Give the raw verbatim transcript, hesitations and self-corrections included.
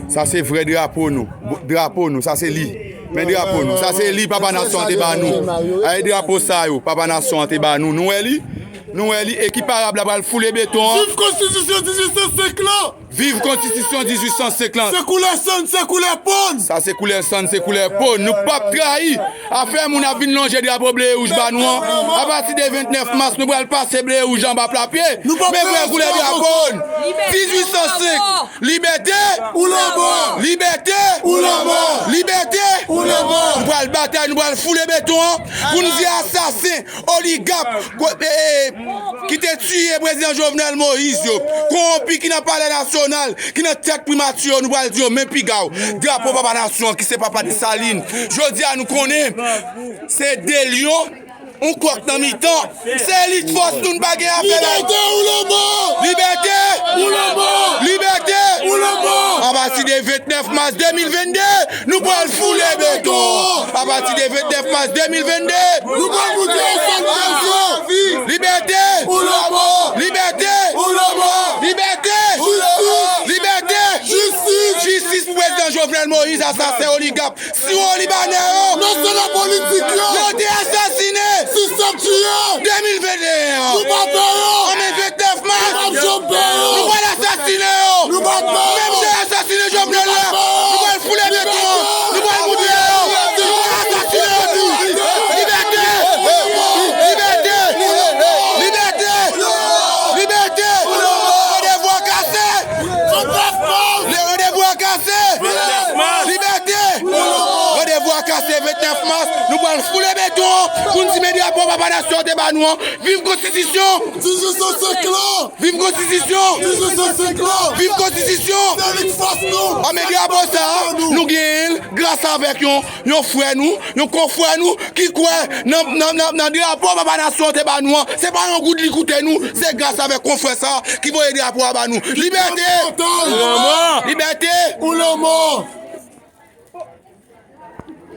Sa se vrè drapo nou. Drapo nou, sa se li. Men drapo nou. Sa se li papa nasyon an te ba nou. Ay drapo sa yo, papa nasyon an te ba nou. Nou wè li? Nou wè li? E ki parab la pral foule beton an. Viv konstitisyon dizuit san senk lan! Viv konstitisyon dizuit san senk lan! Se koulè sann, se koulè po n! Sa se koulè sann, se koulè po n. Nou p ap trayi. Afè moun ap vin lonje drapo ble e wouj ba nou an. Apati de vennèf mas, nou pral pase ble e wouj anba plapye. Men vrè koulè drapo n. Dizuit san senk. Libète ou lanmò! Libète ou lanmò! Libète ou lanmò! Nou pral batay, nou pral foule beton an pou n di asasen, oligak, ki te tiye prezidan Jovenel Moïse yo, kowonpi ki nan palè nasyonal, ki nan tèt primati yo, nou pral di yo men piga w. Drapo papa nasyon an ki se papa Desalin. Jodi a nou konnen se de lyon, yon kòk nan mitan. Se elit fòs nou, n pa gen afè la. Libète ou lanmò! Libète ou lanmò! Libète ou lanmò! Apati de vennèf mas de mil vennde, nou pral foule beton. Apati de vennèf mas de mil vennde, nou pral moutre yo sa n bezwen. Libète ou lanmò! Libète ou lanmò! Libète ou lanmò! Libète! Jistis! Jistis pou prezidan Jovenel Moïse, asasen oligak. Siwo libanè yo! Mèsenè politik yo! Yo te asasine! Sistèm tiye! De mil venteyen an! Nou pa pè yo! An men vennèf mas! Nou p ap janm pè yo! Nou pral asasine yo! Nou pa pè yo! Menm jan yo asasine Jovenel la, nou pral foule beton an! Nou pral moutre yo! Nou pral asasine yo tou! Libète! Libète! Libète! Libète! Randevou a kase! Vennèf mas! Le randevou a kase! Vennèf mas! Libète! Randevou a kase vennèf mas, nou pral foule beton an pou n di men drapo papa nasyon an te ba nou an. Viv konstitisyon! Dizuit san senk lan! Viv konstitisyon! Dizuit san senk lan! Viv konstitisyon! Se elit fòs nou! An men drapo sa a, nou genyen l gras avèk yon, yon frè nou, yon konfrè nou ki kwè nan, nan, nan, nan drapo papa nasyon an te ba nou an. Se pa yon goud li koute nou, se gras avèk konfrè sa a ki voye drapo a ba nou. Libète! Libète!